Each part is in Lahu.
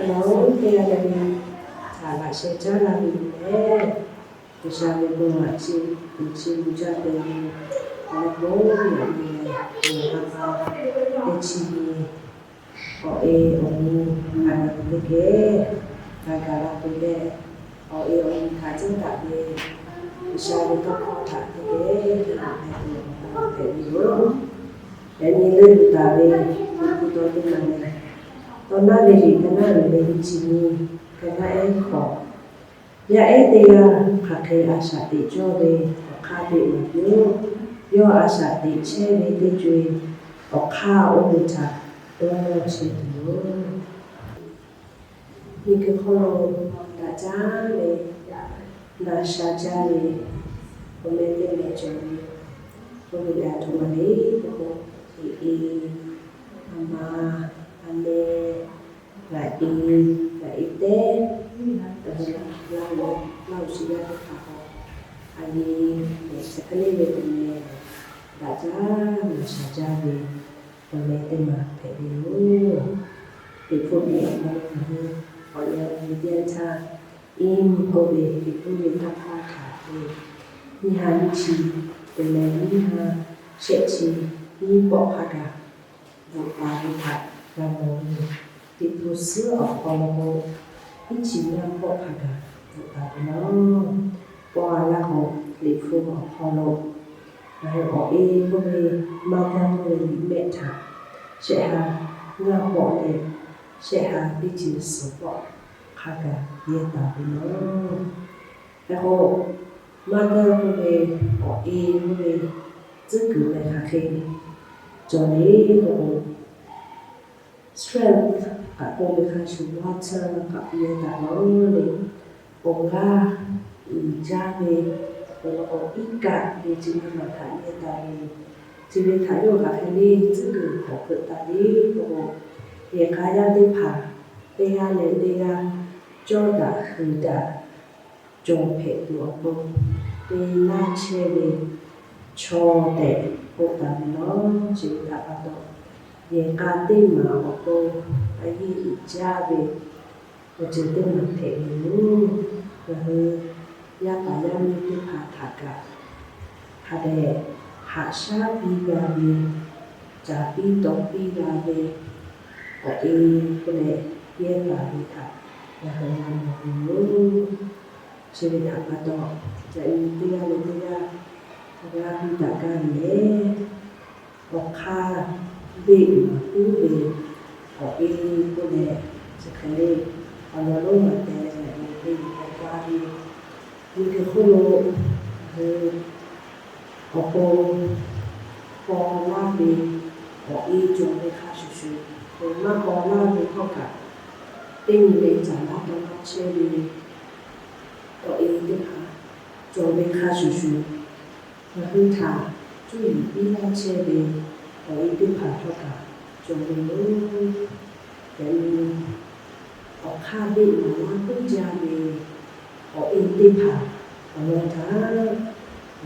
Nawˬ hui teˇ g'aˇ le le htaꞈ laꞈ sheh caˉ laˇ ve yoˬ lehˬ, G'uiˬsha ve bon laꞈ chi uiˍ chi mvuh jaˇ te ve, awˬ lawn k'o, yaꞈ nyi lehˬ, nawˬ hui a pa teˇ chi nyi awˬ e awˬ nyi a nyi teˇ geh g'a gaˬ la tuˬ leh, awˬ e awˬ nyi htaꞈ caˉ daꞈ ve G'uiˬsha ve tawˇ hkawˇ htaꞈ teˇ geh hk'e laꞈ hpehꞈ tuˬ awˬ pon hpehꞈ ve yoˬ. Yaꞈ nyi leuˆ yuˬ taˍ ve Liꞈ hpu taw teˇ maˬ lehˬ, Tawˇ naˉ ve liꞈ ka naˉ uiˍ ve nyiˇ chi nyi, ka naˉ ehˉ hkawꞈ. Yaˇ ehˉ teˇ g'aˇ hk'aˬ hk'e a shaꞈ teꞈ cawˇ ve awˬ hk'aˇ beˆ maˍ piˇ-oˆ. Yawˇ a shaꞈ teꞈ chehˇ ve teˇ co-e awˬ hk'aˇ oˇ ve htaꞈ dawˇ nawˇ chehˇ tuˬ yoˬ. Miˬguiˬ hk'oˆ lo daꞈ jaˇ ve, na sha jaˇ ve awˬ meh teˇ meh cawˬ ve, oˇ ve a htoꞈ ma le k'o, e e, a ma, a meh, ngaˬ e, ngaˬ e tehˉ, a ve laˇ lo, laˇ lo shi yaˇ teˇ hpaˍ k'o, a ye, chi hk'e le ve awˬ meh daꞈ jaˇ, na sha jaˇ ve awˬ meh teˇ maˬ hpehꞈ ve yoˬ. Liꞈ hpu ve awˬ hk'aw lo ngaˬ hui k'awꞈ nyi ve teˇ yanˇ htaˇ, Eˇ mvuhˇ k'oˆ ve Liꞈ hpu ve tawˇ hkawˇ htaꞈ le, nyiˇ ha nyiˇ chi, te leh nyiˇ ha shehˆ chi nyiˇ pawˆ hk'a gaˬ bvuhꞈ taˍ ve htaꞈ g'a mawˬ ve yoˬ. Liꞈ hpu suhˉ awˬ hk'aw lo k'o, nyiˇ chi nyiˇ pawˆ hk'a gaˬ bvuhꞈ taˍ ve yoˬ. Paw a laˇ k'o, Liꞈ hpu awˬ hk'aw lo ngaˬ hui awˬ e k'oˆ ve, maˇ gaˇ k'oˆ ve liꞈ mehˆ htaꞈ shehˆ ha ngaˇ pawˆ leh shehˆ ha teˇ chi suhˍ pawˆ hk'a gaˬ yehˇ taˍ ve yoˬ. Hk'e k'o, maˇ gaˇ k'oˆ ve, awˬ e k'oˆ ve, tcuhˉ kuiˬ leh hk'aˬ hk'e cawˬ le k'o, strength kaꞈ k'oˆ ve hk'a shuˍ, water kaꞈ yehˇ taˍ lawˬ le. Awˬ g'aˇ uiˍ jaˇ ve, awˬ lawn k'o, iˉ kaˆ ve chi nyiˇ maˬ htaꞈ yehˇ taˍ ve, chi ve htaꞈ yawˇ hk'aˬ hk'e le tcuhˉ kuiˬ k'awꞈ hpeuꞈ taˍ le k'o, yehˬ k'a yaˇ teˇ hpaˍ teˇ g'aˇ leh teˇ g'aˇ cawˇ daꞈ heuˬ daꞈ cawˬ hpehꞈ tuˬ awˬ pon te laˇ chehˇ ve chaw tehꞈ k'oˆ taˍ ve yoˬ. Chi ve htaꞈ pa taw, yehˬ k'a teˇ maˬ awˬ pon a yeˇ uiˍ jaˇ ve awˬ ceuˬ teˇ maˬ hpehꞈ ve yoˬ. Ngaˬ hui yaˇ paˍ yaˇ miˇ teˇ hpaˍ htaꞈ kaꞈ hk'a dehꞈ haꞈ shaˉ piˇ g'a ve, caˍ piˇ taw piˇ g'a ve, awˬ e k'oˆ leh yehˇ taˍ ve htaꞈ ngaˬ hui g'a mawˬ ve yoˬ. Chi ve htaꞈ pa taw, yaꞈ nyi teˇ g'aˇ leh teˇ g'aˇ g'a piˇ daꞈ gaˇ ve lehˬ, awˬ hk'aˇ beˆ maˍ puiˉ ve awˬ e k'oˆ leh, chi hk'e le awˬ lawn lonˉ maˍ teh leh yaꞈ nyi teˇ nyi k'ai gaˇ ve, miˬguiˬ hk'oˆ lo ngaˬ hui awˬ pon paw laˇ ve awˬ e cawˬ ve hk'a shuˍ shuˍ, maˇ paw laˇ ve htawˇ kaꞈ, teˇ nyi leh caˍ laˇ taw laˇ chehˇ ve awˬ e teˇ hpaˍ cawˬ ve hk'a shuˍ shuˍ, ngaˬ hui htaꞈ cuˇ yiˍ piˇ laˇ chehˇ ve awˬ e teˇ hpaˍ htawˇ kaꞈ cawˬ ve yoˬ. Yaꞈ nyi awˬ hk'aˇ beˆ maˍ laˇ puiˉ jaˇ ve awˬ e teˇ hpaˍ awˬ lawn htaꞈ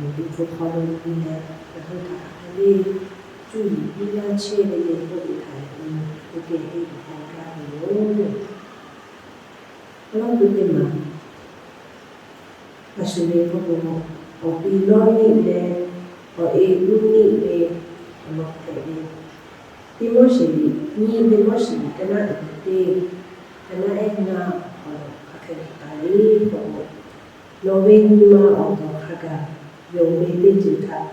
Liꞈ hpu hk'aw lo nyi leh, ngaˬ hui htaꞈ hk'aˬ hk'e le cuˇ yiˍ piˇ laˇ chehˇ ve le k'oˆ ve htaꞈ yaꞈ nyi teˇ geh henˇ yuˬ k'ai gaˇ ve yoˬ. Awˬ lawn k'o teˇ maˬ, a shu le k'oˆ k'o, awˬ pi lawˇ niˆ leh awˬ e uˉ niˆ ve awˬ lawn hpehꞈ ve, Tiˆmoˉseˍ liꞈ, nyiˇ Tiˆmoˉseˍ liꞈ ka naˉ uiˍ ve teˇ, ka naˉ ehˉ ngaˇ awˬ hk'aw lo hk'aˬ hk'e bvuhꞈ taˍ le k'oˆ k'o, nawˬ ve nyi ma awˬ tawˍ hk'a gaˬ yonˍ ve teˇ ceuˬ htaꞈ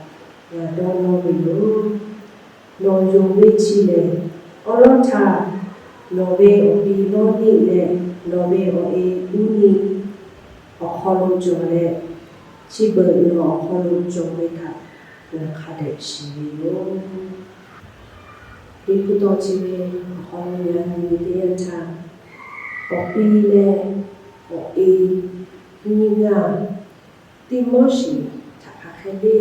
ngaˬ dawˇ nawˇ ve yoˬ. Nawˬ yonˍ ve chi lehˬ, awˉ lawˉ htaˇ nawˬ ve awˬ pi lawˇ niˆ leh nawˬ ve awˬ e uˉ niˆ awˬ hk'aw lo cawˬ leh, chi beuꞈ nawˬ awˬ hk'aw lo cawˬ ve htaꞈ ngaˬ hk'a dehꞈ shiˍ ve yoˬ. Liꞈ hpu taw chi ve awˬ hk'aw lo ngaˬ nyi ve teˇ yanˇ htaˇ, awˬ pi leh awˬ e nyiˇ g'aˇ Tiˆmoˉseˍ htaꞈ hk'aˬ hk'e le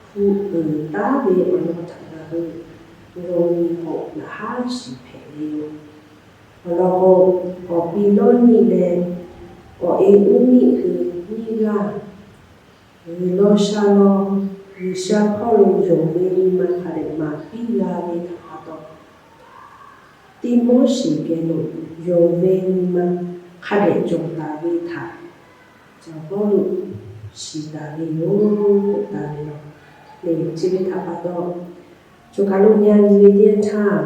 hpu uiˍ taˉ ve awˬ lawn htaꞈ ngaˬ hui g'aw nyi k'o, laꞈ haˉ shiˍ hpehꞈ ve yoˬ. Awˬ lawn k'o, awˬ pi lawˇ niˆ leh awˬ e uˉ niˆ hui nyiˇ g'aˇ G'uiˬ lawˇ sha lawˇ, G'uiˬ sha hpawˇ lo yonˍ ve nyi ma hk'a dehꞈ maˍ piˇ g'a ve htaꞈ pa taw, Tiˆmoˉseˍ geh lo yonˍ ve nyi ma hk'a dehꞈ cawˬ taˍ ve htaꞈ Caˬ Pawˇluꞈ shiˍ taˍ ve yoˬ k'oˆ taˍ ve yoˬ. Chi ve htaꞈ pa taw, choˬ kaˬ lo nyi a nyi ve teˇ yanˇ htaˇ,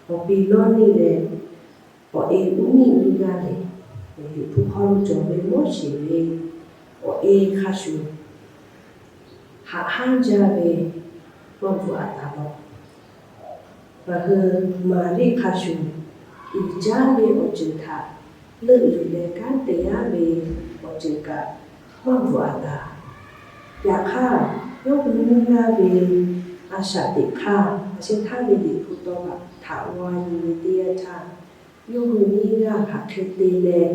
awˬ pi Lawˇniˆ leh awˬ e Uˇniˆ nyiˇ g'aˇ lehˬ, Liꞈ hpu hk'aw lo cawˬ ve Moˉseˍ ve awˬ e hk'a shuˍ haꞈ hanˉ jaˇ ve maˇ bvuhꞈ a taˍ lawˬ. Ngaˬ hui Maˍriˆ hk'a shuˍ uiˍ jaˇ ve awˬ ceuˬ htaꞈ leuˆ yuˬ leh kanˉ te yaˇ ve awˬ ceuˬ kaꞈ maˇ bvuhꞈ a taˍ. Yaꞈ hk'aˇ, yawˇ hui nyiˇ g'aˇ ve a shaꞈ teꞈ hk'aˇ, a sheh htaˇ ve Liꞈ hpu taw kaꞈ htaꞈ g'aw nyi ve teˇ yanˇ htaˇ, yawˇ hui nyiˇ g'aˇ hk'aˬ hk'e te leh,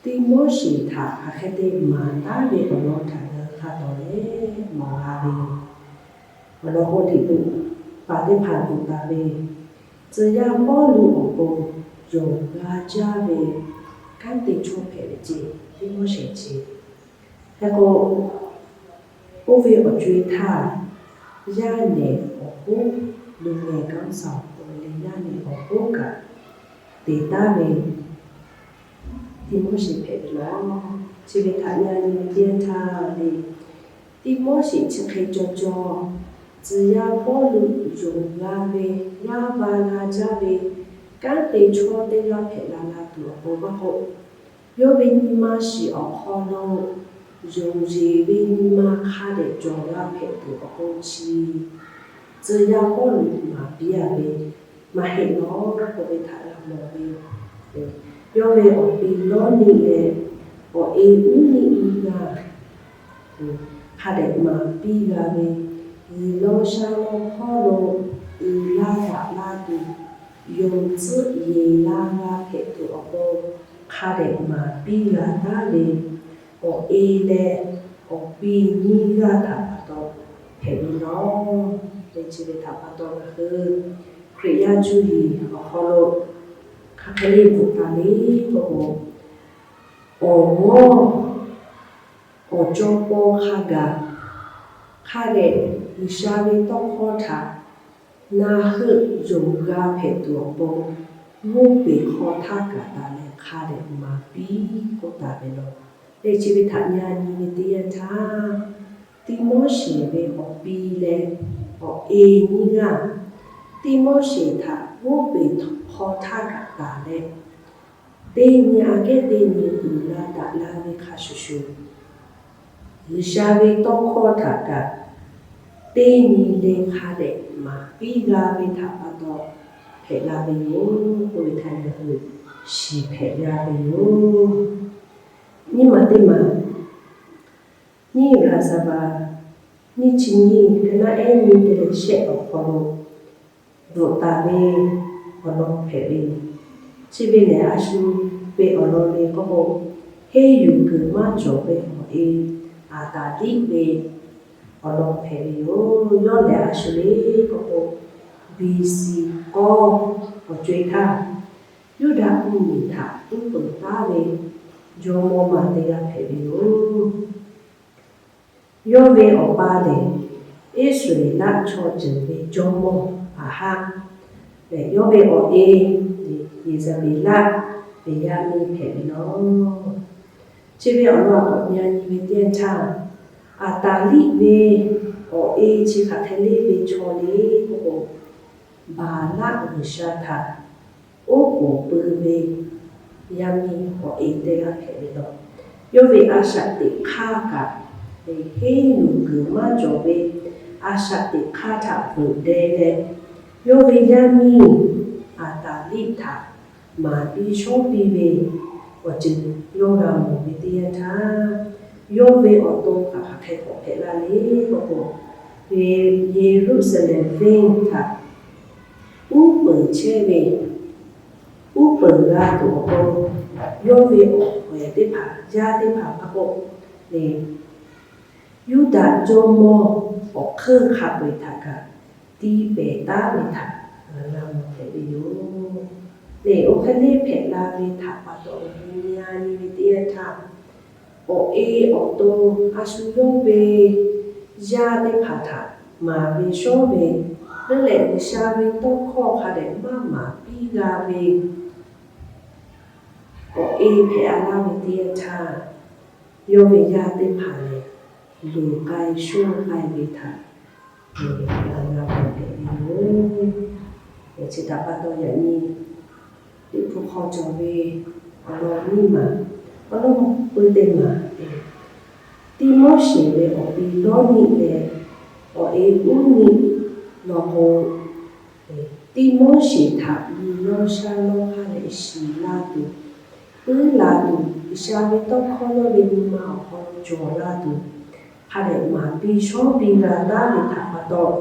Tiˆmoˉseˍ htaꞈ hk'aˬ hk'e te maˍ taˉ ve awˬ lawn htaꞈ ngaˬ hui hk'a tawˍ leh mawˬ la ve yoˬ. Awˬ lawn k'o, Liꞈ hpu paˍ teˇ hpaˍ bvuhꞈ taˍ ve, tcuh yaˇ Pawˇluꞈ awˬ pon yonˍ g'a jaˇ ve kanˉ te chawˇ hpehꞈ ve ce, Tiˆmoˉseˍ ce. Hk'e k'o, oˇ ve awˬ co e htaˇ, yaˇ nehˬ awˬ hoˉ, lu ngeh kanˉ saˍ awˬ pon leh yaˇ nehˬ awˬ hoˉ kaꞈ te taˉ ve Tiˆmoˉseˍ hpehꞈ ve yoˬ. Chi ve htaꞈ nyi a nyi ve teˇ yanˇ htaˇ le, Tiˆmoˉseˍ chi hk'e cawˬ cawˬ, tcuh yaˇ Pawˇluꞈ yonˍ g'a ve, yaˇ va g'a jaˇ ve kanˉ te chawˇ teˇ g'aˇ hpehꞈ la la tuˬ awˬ pon maˇ k'oˆ, yawˇ ve nyi ma shiˍ awˬ hk'aw lo yonˍ yeˬ ve nyi ma hk'a dehꞈ cawˬ g'a hpehꞈ tuˬ awˬ pon chi, tcuh yaˇ Pawˇluꞈ maˍ piˇ a ve maˇ heˆ lawˬ k'oˆ ve htaꞈ g'a mawˬ ve yoˬ. Yawˇ ve awˬ pi Lawˇniˆ leh awˬ e Uˇniˆ nyiˇ g'aˇ hk'a dehꞈ maˍ piˇ g'a ve, G'uiˬ law sha law hpawˇ lo uiˍ la daꞈ la tuˬ, yonˍ tcuhˆ yeˬ la g'a hpehꞈ tuˬ awˬ pon hk'a dehꞈ maˍ piˇ g'a taˉ ve, awˬ e leh awˬ pi nyiˇ g'aˇ htaꞈ pa taw hpehꞈ ve yoˬ. Chi ve htaꞈ pa taw ngaˬ hui Hkriꞈ yaˇ cuˇ yiˍ awˬ hk'aw lo hk'aˬ hk'e le bvuhꞈ taˍ le k'oˆ k'o, awˬ g'awˇ awˬ cawˇ pawˇ hk'a gaˬ, hk'a dehꞈ G'uiˬsha ve tawˇ hkawˇ htaꞈ na heuˆ yonˍ g'a hpehꞈ tuˬ awˬ pon, g'oˇ peˬ hk'aw htaˇ kaꞈ taˍ leh hk'a dehꞈ maˍ piˇ k'oˆ taˍ ve yoˬ. Leh chi ve htaꞈ nyi a nyi ve teˇ yanˇ htaˇ, Tiˆmoˉseˍ ve awˬ pi leh awˬ e nyiˇ g'aˇ, Tiˆmoˉseˍ htaꞈ g'oˇ peˬ hk'aw htaˇ kaꞈ taˍ leh, teˇ nyi aꞈ kehˉ teˇ nyi uiˍ la daꞈ la ve hk'a shuˍ shuˍ, G'uiˬsha ve tawˇ hkawˇ htaꞈ kaꞈ teˇ nyi le hk'a dehꞈ maˍ piˇ g'a ve htaꞈ pa taw hpehꞈ la ve yoˬ k'oˆ ve htaꞈ ngaˬ hui shiˍ hpehꞈ g'a ve yoˬ. Nyiˇ maˬ teˇ maˬ, nyiˇ g'aˇ saˍ baˬ, nyiˇ chi nyiˇ hk'e naˆ ehˉ nyi te leh shehˆ awˬ hk'aw lo bvuhꞈ taˍ ve awˬ lawn hpehꞈ ve yoˬ. Chi ve lehˬ, a shu ve awˬ lawn le k'oˆ k'o, henˇ yuˬ kuiˬ maˇ cawˬ ve awˬ e Aˍtaˍliˆ ve awˬ lawn hpehꞈ ve yoˬ. Yawˇ lehˬ a shu le k'oˆ k'o, B C k'awˇ awˬ co e htaˇ, Yuˇdaꞈ mvuhˇmiˬ htaꞈ uˉ peunˍ taˉ ve jawˇmawˇ ma teˇ g'aˇ hpehꞈ ve yoˬ. Yawˇ ve awˬ pa lehˬ, Iˉsaˍreˍlaˆ chaw ceuˬ ve jawˇmawˇ Aˍhaˆ leh yawˇ ve awˬ e Yeˍzaˍbeˍlaˆ ve yaˇ miˇ hpehꞈ ve yoˬ. Chi ve awˬ lawn a k'awꞈ nyi a nyi ve teˇ yanˇ htaˇ, Aˍtaˍliˆ ve awˬ e chi hk'aˬ hk'e le ve chaw le k'oˆ k'o, Baˍlaˆ g'uiˬsha htaꞈ oˉ k'oˍ pui ve yaˇ miˇ awˬ e teˇ g'aˇ hpehꞈ ve yoˬ. Yawˇ ve a shaꞈ teꞈ hk'aˇ kaꞈ, henˇ yuˬ kuiˬ maˇ cawˬ ve a shaꞈ teꞈ hk'aˇ htaꞈ veuꞈ deh leh, yawˇ ve yaˇ miˇ Aˍtaˍliˆ htaꞈ maˍ piˇ shawˉ piˇ ve awˬ ceuˬ yawˇ g'a mawˬ ve teˇ yanˇ htaˇ, yawˇ ve awˬ to kaꞈ hk'aˬ hk'e k'awꞈ hpehꞈ la le k'oˆ k'o, Yeˍruˆsaˍlehnˍ venˇ htaꞈ uˉ peunˍ chehˇ ve, uˉ peunˍ g'a tuˬ awˬ pon, yawˇ ve awˬ hk'awehˍ teˇ hpaˍ, yaˇ teˇ hpaˍ maˇ k'oˆ le, Yuˇdaꞈ jawˇmawˇ awˬ hkeuˇ hk'a peu-eˬ htaꞈ kaꞈ tiˇ pehˍ taˉ ve htaꞈ ngaˬ g'a mawˬ hpehꞈ ve yoˬ. Lehˬ, oˇ hk'e le hpehꞈ la ve htaꞈ pa taw ngaˬ hui nyi a nyi ve teˇ yanˇ htaˇ, awˬ e awˬ to a shu yawˇ ve yaˇ teˇ hpaˍ htaꞈ maˍ ve shawˉ ve leuˉ leh, G'uiˬsha ve tawˇ hkawˇ hk'a dehꞈ maˇ maˍ piˇ g'a ve awˬ e hpehꞈ a laˇ ve teˇ yanˇ htaˇ, yawˇ ve yaˇ teˇ hpaˍ lehˬ, luˬ k'ai shonˇ k'ai ve htaꞈ ngaˬ hui g'a mawˬ hpehꞈ ve yoˬ. Chi htaꞈ pa taw, yaꞈ nyi Liꞈ hpu hk'aw cawˬ ve awˬ lawn nyiˇ maˬ, awˬ lawn pui teˇ maˬ, Tiˆmoˉseˍ ve awˬ pi Lawˇniˆ leh awˬ e Uˇniˆ law k'o, Tiˆmoˉseˍ htaꞈ nyi lawˇ shaˉ lawˇ hk'aˇ leh shiˍ la tuˬ, puiˉ la tuˬ, G'uiˬsha ve tawˇ hkawˇ yawˇ ve nyi ma awˬ hk'aw lo cawˬ la tuˬ, hk'a dehꞈ maˍ piˇ shawˉ piˇ g'a taˉ ve htaꞈ pa taw,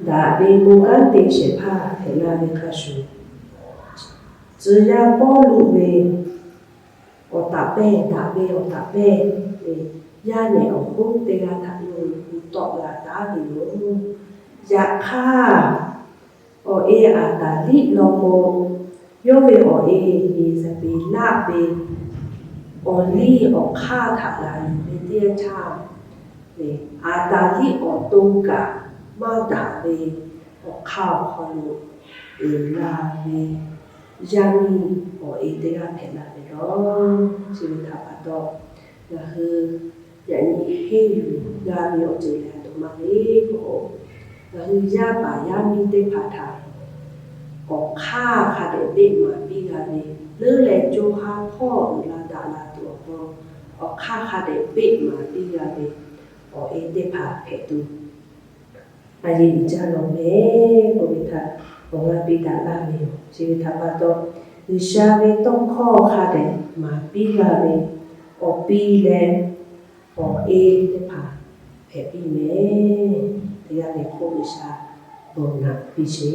daꞈ ve bon kanˉ te shehˍ hpaˇ hpehꞈ la ve hk'a shuˍ, tcuh yaˇ Pawˇluꞈ ve awˬ taˍ pehˇ, daꞈ ve awˬ taˍ pehˇ, yaˇ nehˬ awˬ hoˉ teˇ g'aˇ htaꞈ yawˇ hui gu tawˆ g'a taˉ ve yoˬ. Yaꞈ hk'aˇ, awˬ e Aˍtaˍliˆ law k'o, yawˇ ve awˬ e Yeˍzaˍbeˍlaˆ ve awˬ liˇ awˬ hk'aˇ htaꞈ g'a yuˬ ve teˇ yanˇ htaˇ, Aˍtaˍliˆ awˬ to kaꞈ maˇ daꞈ ve awˬ hk'aˇ awˬ hk'aw lo uiˍ la ve yaˇ miˇ awˬ e teˇ g'aˇ hpehꞈ la ve yoˬ. Chi ve htaꞈ pa taw, ngaˬ hui yaꞈ nyi henˇ yuˬ g'a ve awˬ ceuˬ lehˬ, a htoꞈ ma le k'o, ngaˬ hui yaˇ paˍ yaˇ miˇ teˇ hpaˍ htaꞈ awˬ hk'aˇ hk'a dehꞈ beˆ maˍ piˇ g'a ve, leuˉ leh co ha hpawˇ uiˍ la daꞈ la tuˬ awˬ pon, awˬ hk'aˇ hk'a dehꞈ beˆ maˍ piˇ g'a ve awˬ e teˇ hpaˍ hpehꞈ tuˬ a yeꞈ uiˍ jaˇ lawˬ mehˍ k'oˆ ve htaꞈ awˬ g'aˇ piˇ daꞈ laˇ ve yoˬ. Chi ve htaꞈ pa taw, G'uiˬsha ve tawˇ hkawˇ hk'a dehꞈ maˍ piˇ g'a ve awˬ pi leh awˬ e teˇ hpaˍ hpehꞈ piˇ mehˍ. Teˇ g'aˇ lehˬ k'oˆ, G'uiˬsha bon naꞈ piˇ sheˍ.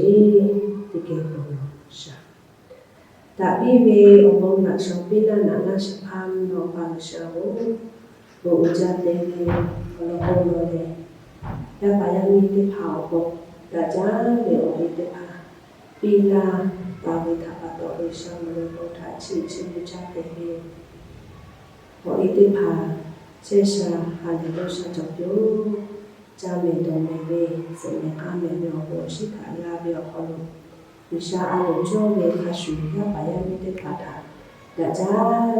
Teˇ geh bon naꞈ shaˍ. Daꞈ piˇ ve awˬ bon naꞈ shaˍ piˇ laˇ naꞈ laˇ shehˍ hpaˇ mvuhˇ naw pa G'uiˬsha-oˬ, bon uiˍ jaˇ te ve awˬ lawn k'o lawˬ leh, yaˇ paˍ yaˇ miˇ teˇ hpaˍ awˬ pon daꞈ jaˇ ve awˬ e teˇ hpaˍ piˇ laˇ taˍ ve htaꞈ pa taw, G'uiˬsha mvuhˇ naw pa htaꞈ chiˇ chiˇ mvuh jaˇ te ve awˬ e teˇ hpaˍ chehˇ sha ha lehˬ dawˇ sha cawˬ piˇ-oˬ. Caˇ mehˍ dawˬ mehˍ ve, suhˍ mehˍ k'aˇ mehˍ ve awˬ bon awˬ shinˉ htaꞈ g'a ve awˬ hk'aw lo, G'uiˬsha a loˍ cawˇ ve hk'a shuˍ, yaˇ paˍ yaˇ miˇ teˇ hpaˍ htaꞈ daꞈ jaˇ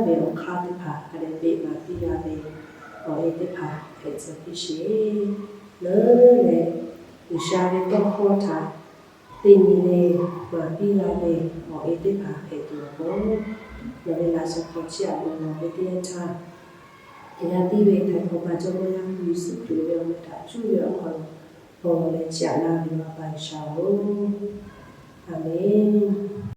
ve awˬ hk'aˇ teˇ hpaˍ hk'a dehꞈ beˆ maˍ piˇ g'a ve awˬ e teˇ hpaˍ hpehꞈ tcuh piˇ sheˍ. Leuˉ leh G'uiˬsha ve tawˇ hkawˇ htaꞈ teˇ nyi le maˍ piˇ g'a ve awˬ e teˇ hpaˍ hpehꞈ tuˬ awˬ pon, nawˬ ve laꞈ shaˍ hk'aw chiˇ aꞈ ve nawˬ ve teˇ yanˇ htaˇ, teˇ g'aˇ tiˉ ve Htaiˍ hk'aw pa Jawˇmawˇ Yaˇ hpu Yeˍsuˆ Hkriꞈ ve awˬ meh htaꞈ cuˇ ve awˬ hk'aw lo bon lawˬ leh chiˇ aꞈ laˇ ve Awˬ pa G'uiˬsha-oˬ, a menˍ.